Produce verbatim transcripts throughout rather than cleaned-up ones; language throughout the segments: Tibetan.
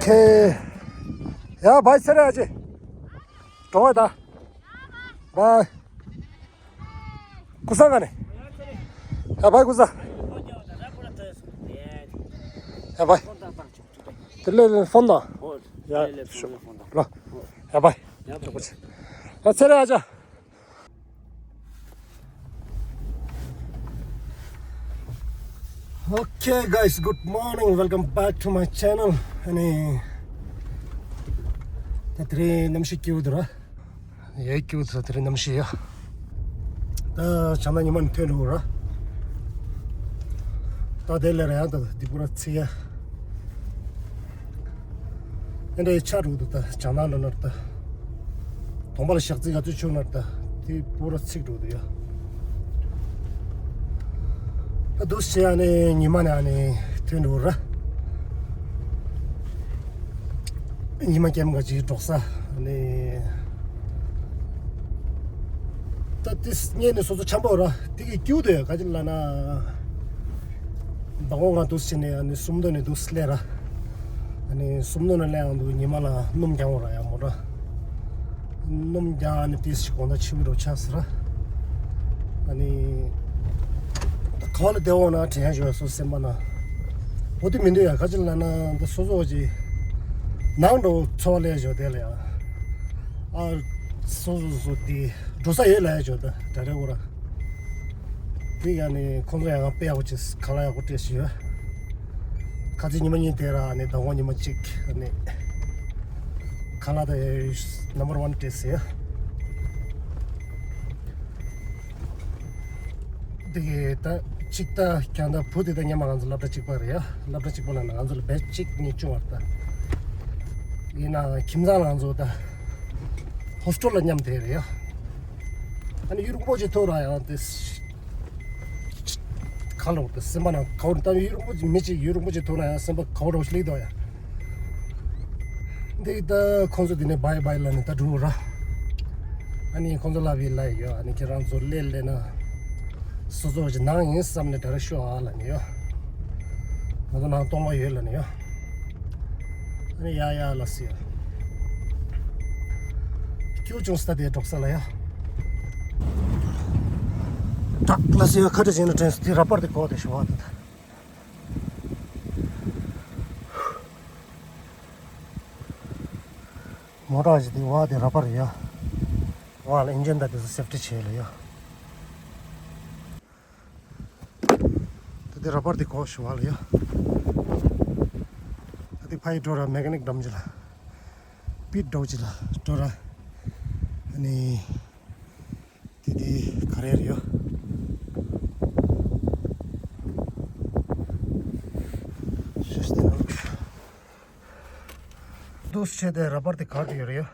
ཨེ། ཡ་བའི་ཚེ་རིང་ཨ་ཅེ། འགྲོ་བ་ད། བའི། ཀུ་ས་ག་ནས། ཡ་བའི་ཀུ་ས། ཡ་བའི། དེ་ལས་ལས་ཕོན་དང་། ཡ་ལས་ལས་ཕོན་དང་། ལོ། ཡ་བའི། ཡ་ཚེ་རིང་ཨ་ཅེ། Okay guys, good morning, welcome back to my channel. ཨ་ནི། ད་དེ་རིང་གནམ་གཤིས་སྐྱིད་པོ་འདུག་ར། ཡའི་སྐྱིད་པོ་འདུག་དེ་རིང་གནམ་གཤིས་ཡ། ད་བྱང་ན་ཉི་མ་ནི་ཐོན་འགྲོ་གི་ར། ད་དེ་ལས་ར་ཡང་ད་འདི་པུ་ར་ཚིག་ཡ། ཨེ་འདྲའི་ཆ་རུ་འདུག་ད་བྱང་ན་ལ་ནར་ད། གདོང་པ་ལ་ཞག་རྩི་ག་ཚོད་ཆུ་ནར་ད། དེ་པུ་ར་ཚིག་འགྲོ་འདུག་ཡ། ད་འདུག་སེ་ཨ་ནི་ཉི་མ་ནི་ཨ་ནི་ཐོན་འགྲོ་ར། ཉི་མ་ཀེམ་ག་ཅིག་འགྲོགས་ས་ཨ་ནི། ད་དེ་སྔས་ནས་སོ་སོ་འཆམ་པོ་ར། དེ་གི་སྐྱིད་པོ་འདུག་ཡ། ག་ཅི་ལ་ན། མདང་དགོང་ང་འདུག་སེ་ནས་ཨ་ནི་སུམ་མདོ་ནས་འདུག་སེ་སླེབས་ར། ཨ་ནི་སུམ་མདོ་ནས་སླེབས་ཡོང་དུས་ཉི་མ་ལ་སྣུམ་རྐྱང་པོ་ར་ཡ་མོ་ར། སྣུམ་རྐྱང་ཨ་ནི་ཏིས་ཞིག་དགོང་དག་ཕྱི་མི་འགྲོ་ཆགས་ཟེར་ར། ཨ་ནི། ད་ག་བ་ལ་བསྡད་འོང་ན་དྲན་ཡ་ཞུ་བ་སོ་སེམས་པ་ན། འོ་དེ་མི་འདུག་ཡ། ག་ཅི་ལ་ན་ད་སོ་སོ་ཅིག་ནང་འགྲོ་ཚོ་ལས་ཞོ་དེ་ལ་ཡ། ཨ། སོ་སོ་སོ་དེ་འགྲོ་ས་ཡོད་ལ་ཡ་ཞོ་ད་ད་རེ་འོ་ར། དེ་ཡང་ནི་ཁོང་ཚོ་ཡང་དཔེ་ཡག་པོ་བྱས། ཁ་ལག་ཡག་པོ་སྤྲད་ཤི་ཡོད། ཁ་རྩང་ཉི་མ་གཉིས་དེ་ར་ནི་ཟླ་ངོ་ཉི་མ་གཅིག་ནི་ཁ་ལག་དེ་number one སྤྲད་ཟེར། དེ་གི་ད་གཅིག་ད་ཀྱང་ད་བུ་དེ་ད་སྔོན་མ་ང་ཚོ་སློབ་གྲྭ་གཅིག་པ་རེད་ཡ། སློབ་གྲྭ་གཅིག་པ་ལ་ནི་ང་ཚོ་ལ་བེ་གཅིག་གཉིས་བཅུ་བར་ད། ཡིན་ན་ཁྱིམ་ཚང་ལ་ང་ཚོ་ད་ཧོ་སི་ཊེལ་ལ་མཉམ་དེ་རེད་ཡ། ཨ་ནི་ཡུལ་སྤོ་ཅིག་ཐོག་ར་ཡང་དེ། ཁ་ལོག་ཏུ་སེམས་པ་ནང་ག་བོར་ད་ཡུལ་རིན་པོ་ཆེ་མི་གཅིག་ཡུལ་རིན་པོ་ཆེ་ཐུག་ན་ཡང་སེམས་པ་ག་བོར་རོ་ཞིག་ལེགས་དོ་ཡ། འདི་ད་ཁོང་ཚོ་འདི་ནས་བའི་བའི་ལ་ནི་ད་འགྲོ་ར། ཨ་ནི་ཁོང་ཚོ་ལབ་ཡི་ལ་ཡོད། ཨ་ནི་ཁྱེད་རང་ཚོ་སླེབས་སླེབས་ན་སོ་སོ་ཅིག་ནང་ཡིན་བསམ་ནས་ད་ར་ཤོག་ཨ་ལ་ནི་ཡོད། ང་ཚོ་ནང་སྟོང་པ་ཡོད་ལ་ནི་ཡོད། ཨ་ནི་ཡ་ཡ་ལ་སི་ཡ། སྐྱོ་ཅུང་ས་དེ་འགྲོགས་ས་ལ་ཡ། དྲག་ལ་སི་ཡ་ཁ་བྲལ་བྱས་ན་དྲན་སོང་། དེ་ར་པར་དེ་གོ་དེ་ཞུ་བ་དེ། མོ་ཊ་ཞིག་དེ་བ་དེ་ར་པར་ཡ། བ་ལ་ཨིན་ཇིན་དང་དེ་ཚོ་སེབ་ཊི་བྱས་ལ་ཡ། ད་དེ་ར་པར་དེ་གོ་ཞུ་བ་ལ་ཡ། ད་དེ་ཕ་ཡི་འགྲོ་ར་མེ་ཀ་ནིག་འགྲམ་ཅི་ལ། པིད་འགྲོ་ཅི་ལ་འགྲོ་ར། ཨ་ནི། དེ་དེ་ག་རེ་རེད་ཡ། ཤེས་ཏེ་ནོ། འདུག་སེ་བྱས་ཏེ་ར་པར་དེ་ག་རེ་ཡོད་རེད་ཡ།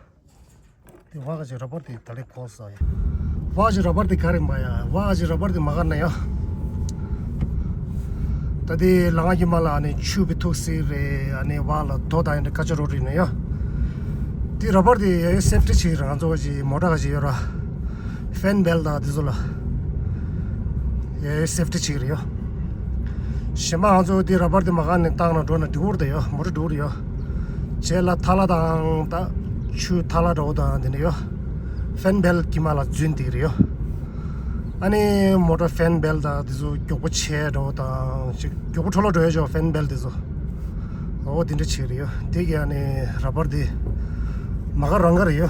དེ་བ་ག་ཅིག་ར་པར་དེ་ད་ལེ་གོ་ས་ཡ། བ་ག་ཅིག་ར་པར་དེ་ག་རེ་མ་ཡ། བ་ག་ཅིག་ར་པར་དེ་མ་ག་ན་ཡ། ད་དེ་ལ་ང་གི་མ་ལ་ཨ་ནི་ཆུ་བི་ཐུག་སི་རེད། ཨ་ནི་བ་ལ་དོ་ད་ཡ་འདྲ་ཀ་ཅ་རོ་རི་ན་ཡ། དེ་ར་པར་དེ་ཡ་ཡ་སེབ་ཊི་ཆེ་ར། ང་ཚོ་ག་ཅིག་མོ་ཊ་ག་ཅིག་ཡོད་ར། ཕེན་བེལ་ད་དེ་ཚོ་ལ་ཡ་ཡ་སེབ་ཊི་ཆེ་རེད་ཡ། གཞན་པ་ང་ཚོ་འདི་ར་པར་འདི་མ་ག་ནས་བཏང་ན་འགྲོ་ན་འགྲིག་པོ་རེད་ཡ། མོ་ཊ་འགྲིག་པོ་རེད་ཡ། རྗེས་ལ་ཐལ་བ་དང་ད་ཆུ་ཐལ་བ་འདྲ་པོ་དང་དེ་འདྲ་ཡ། ཕེན་བེལ་གྱི་མ་ལ་རྫུན་དེ་རེད་ཡ། ཨ་ནི་མོ་ཊ་ཕེན་བེལ་དང་དེ་ཚོ་མགྱོགས་པོ་བྱས་འདྲ་པོ་དང་ཅིག་མགྱོགས་པོ་འཕྲོ་བརླག་འགྲོ་ཡ་ཅིག་ཕེན་བེལ་དེ་ཚོ། འོ་དེ་འདྲ་བྱས་རེད་ཡ། དེ་གི་ཨ་ནི་ར་པར་དེ་མ་ག་རང་ག་རེད་ཡ།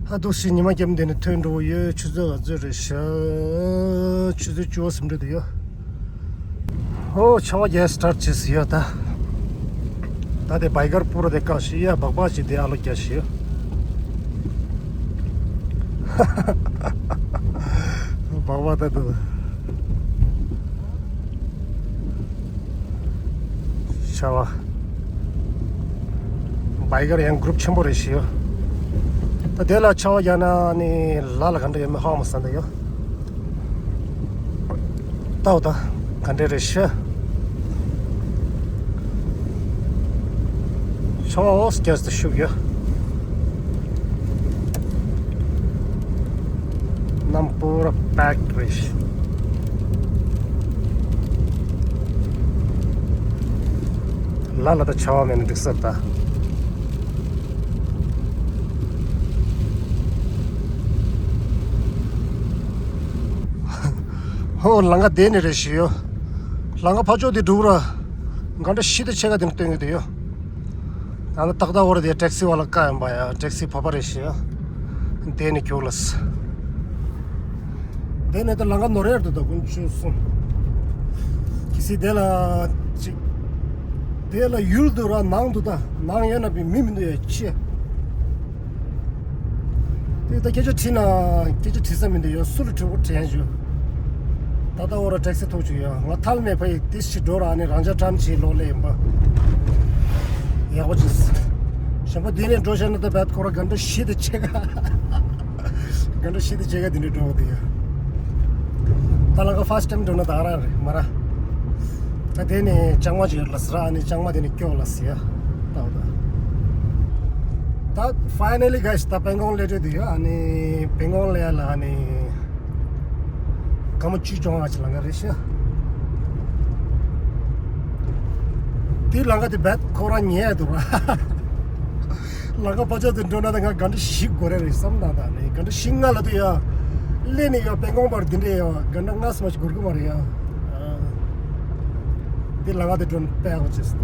ཧ་འདུག་སེ་ཉི་མ་རྒྱབ་འདི་ནས་ཐོན་འགྲོ་གི་ཡོད། ཆུ་ཚོད་ག་ཚོད་རེད་ཤག་ཆུ་ཚོད་བཅུ་པ་ཟིན་འགྲོ་དུ་ཡོད། ཧོ་ཆར་པ་རྒྱག་སི་ཊར་ཊི་བྱས་ཟིན་ཡོད་ད། ད་དེ་བའི་ཀར་པུ་ར་དེ་བཀག་ཤི་ཡ། སྦག་སྦག་ཅིག་དེ་ཨ་ལོ་རྒྱག་ཤི་ཡ། སྦག་སྦག་ད་དུ། ཆར་པ། བའི་ཀར་ཡང་གུ་རུབ་ཆེན་པོ་རེད་ཤི་ཡོད། ད་དེ་ལ་ཆར་པ་རྒྱག་ན་ནི་ལ་ལ་ག་འདྲ་ཡོད་མེད་ཧ་གོ་མ་སོང་ད་ཡོད། ལྟ་འོ་ད་ག་འདྲ་རེད་ཤི། ཆར་པ་འོ་སྐྱར་དུ་ཤུགས་ཡོད། གནམ་པོ་ར་པེག་རེད་ཤི། ད་ལ་ད་ཆར་པ་མེད་ན་འགྲིག་ས་ད། ཧོ། ལམ་ཁ་དེ་ནས་རེད་ཞུ་ཡོ། ལམ་ཁ་ཕར་ཕྱོགས་དེ་འགྲོ་ར། ག་འདྲ་ཤིན་ཏུ་ཕྱེད་ཀ་དེ་ནས་སྟོན་གྱི་འདུག་ཡོ། ད་ནི་ཏག་ཏག་འོ་ར་དེ་ཊེག་སི་བ་ལ་བཀག་ཡིན་པ་ཡ། ཊེག་སི་ཕོར་པ་རེད་ཞུ་ཡོ། དེ་ནས་ཁྱོད་ལ། དེ་ནས་ད་ལམ་ཁ་ནོར་ཡར་དུ་ད་དཀོན་མཆོག་གསུམ། གལ་སྲིད་དེ་ལ་ཅིག་དེ་ལ་ཡུལ་དུ་ར་ནང་དུ་ད་ནང་ཡོད་ན་པའི་མི་མི་འདུག་ཡ་ཆེ། དེ་ད་སྐད་ཆ་དྲིས་ན་སྐད་ཆ་དྲི་ས་མི་འདུག་ཡ། སུ་ལ་དྲི་བ་དྲན་ཞུ། ད་ལྟ་འོ་ར་ཊེག་སི་ཐོག་ཅིག་ཡ། ང་ཐལ་མེད་ཕ་ཡི་ཏིས་ཅིག་འགྲོ་ར་ནི་རང་ཅག་ཀྲམ་ཅིག་ལོག་ལེ་ཡིན་པ། ཡག་པོ་ཅིག་གཞན་པ་དེ་ནས་འགྲོ་བྱས་ན་ད་བད་ཁོ་ར་ག་འདྲ་ཤི་དེ་ཆེ་ག་ག་འདྲ་ཤི་དེ་ཆེ་ག་དེ་འདྲ་འགྲོ་གི་འདུག་ཡ། ད་ལ་ཁ་ཕར་སི་ཊེམ་འགྲོ་ན་ད་རང་རེད་མ་ར། ད་དེ་ནས་ལྕང་མ་ཅིག་ཡོད་ལ་ཟེར་ར། ཨ་ནི་ལྕང་མ་དེ་ནས་སྐྱོ་ལ་ཟེར་ཡ། ད་འོ་ད། ད་ཕའི་ནལ་ལི་གྷའི་སི་ད་སྦེང་ཀོག་སླེབས་འགྲོ་དུས་ཡ། ཨ་ནི་སྦེང་ཀོག་སླེབས་ཡ་ལ་ཨ་ནི་སྐར་མ་བཅུ་བཅོ་ལྔ་ཅིག་ལམ་ཁ་རེད་ཤག་དེ་ལམ་ཁ་དེ་བད་ཁོ་རང་ཉལ་འདུག་ར། ལམ་ཁ་ཕར་ཕྱོགས་དེ་འགྲོ་ན་ད་ང་ག་འདྲ་ཞིག་དགོས་རེད་རེད་བསམ་ན་ད་ནི་ག་འདྲ་ཞིག་ང་ལ་དུ་ཡ། སླེབས་ནས་ཡ་སྦེང་ཀོག་བར་འདི་འདྲས་ཡ་ག་འདྲ་ང་སུ་མ་ཞིག་དགོས་ཀྱི་མ་རེད་ཡ། འདི་ལམ་ཁ་དེ་འགྲོ་ན་དཔེ་ཡག་པོ་བྱས་སོང་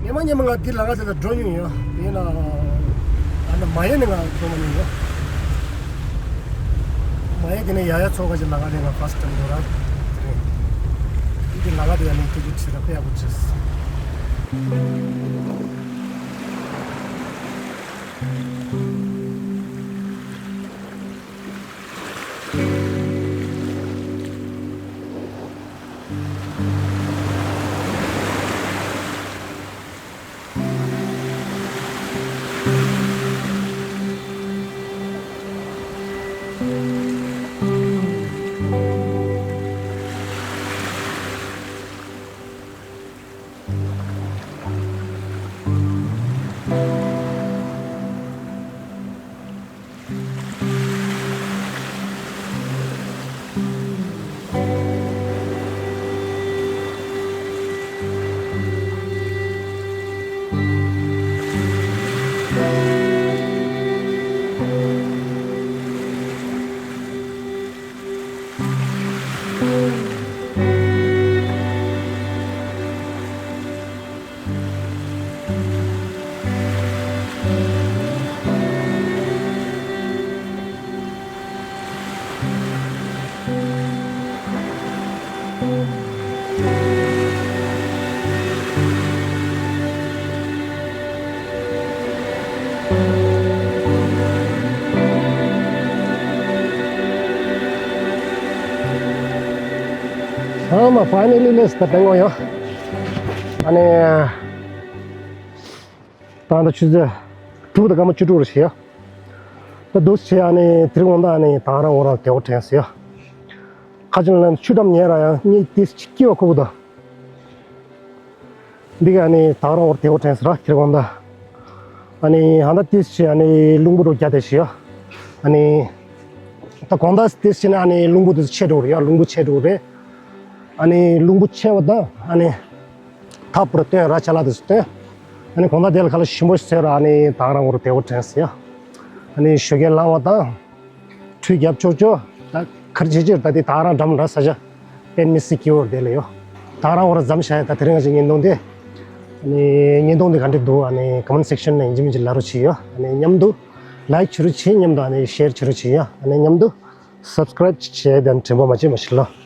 ད། སྔོན་མ་སྔོན་མ་ང་འདི་ལམ་ཁ་དེ་ལ་འགྲོ་མྱོང་ཡོད། དེ་ན་ཨ་ན་མ་ཡེ་ནས་ང་འགྲོ་མ་མྱོང་ཡོད། མ་ཡེ་དེ་ནས་ཡ་ཡ་ཚོ་ཁ་ཅིག་ལམ་ཁ་དེ་ང་ཕར་སི་ཊེམ་འགྲོ་ར་རེད། འདི་ལམ་ཁ་དེ་ཡ་ནས་སྐད་ཆ་དྲིས་ར་དཔེ་ཡག་པོ་བྱས། ཨ་མ་ཕའི་ནལ་ལི་ལེས་ད་སྦེང་ཀོག་ཡོད། ཨ་ནི། ད་ལྟ་ཆུ་ཚོད་དྲུག་དང་སྐར་མ་བཅུ་དྲུག་རེད་ཤག་ཡ། ད་འདུག་སེ་ཨ་ནི་དེ་རིང་དགོང་དག་ཨ་ནི་ད་རང་འོ་རང་བདེ་པོ་དྲན་སོང་ཡ། ཁ་ཅིག་ལ་ཆུ་འགྲམ་ཉལ་ར་ཡང་གཉིད་ཏིས་ཅིག་སྐྱིད་པ་ཁུག་གི་འདུག་འདི་ག་ཨ་ནི་ད་རང་འོ་ར་བདེ་པོ་དྲན་སོང་ར་དེ་རིང་དགོང་དག་ཨ་ནི་ཧ་ད་ཏིས་ཅིག་ཨ་ནི་རླུང་བུ་རུ་རྒྱག་བསྡད་ཤག་ཡ། ཨ་ནི་ད་དགོང་དག་ཏིས་ཅིག་ནི་ཨ་ནི་རླུང་བུ་དེ་ཆད་འགྲོ་གི་རེད་ཡ། རླུང་བུ་ཆད་འགྲོ་གི་རེད། ཨ་ནི་རླུང་བུ་ཆད་པ་དང་ཨ་ནི། ཐག་པུར་བཏོན་ར་ཆ་ལག་དེ་ཚོ་བཏོན། ཨ་ནི་དགོང་དག་དེ་ལ་ཁ་ལག་ཞིམ་པོ་ཞིག་བཟས་ར་ཨ་ནི་ད་རང་འོ་ར་བདེ་པོ་དྲན་སོང་ཡ། ཨ་ནི་ཞོགས་ཀས་ལངས་པ་དང་། ཁྲུས་རྒྱབ་ཆོག་ཆོག་ད་གར་བྱེད་ཅིག་ད་དེ་ད་རང་འགྲམ་ར་ས་ཆ་དཔེ་མི་སྲིད་སྐྱིད་པོ་དེ་ལ་ཡོད། ད་རང་འོ་ར་འཛོམས་ཤག་ཡ། ད་དེ་རིང་ང་ཅིག་བརྙན་ཐུང་དེ། ཨ་ནི་བརྙན་ཐུང་དེ་ག་འདྲ་འདུག་ཨ་ནི་ཀོ་མེན་སེག་ཤན་ནང་ཡིན་གཅིག་མིན་གཅིག་ལབ་རོགས་བྱེད་ཡ། ཨ་ནི་མཉམ་དུ་ལའིག་བྱེད་རོགས་བྱེད། མཉམ་དུ་ཨ་ནི་ཤེར་བྱེད་རོགས་བྱེད་ཡ། ཨ་ནི་མཉམ་དུ་སབ་སི་ཀ་རེབ་བྱེད་དང་དྲན་པ་མ་བརྗེད་མ་ཤེས་ལ།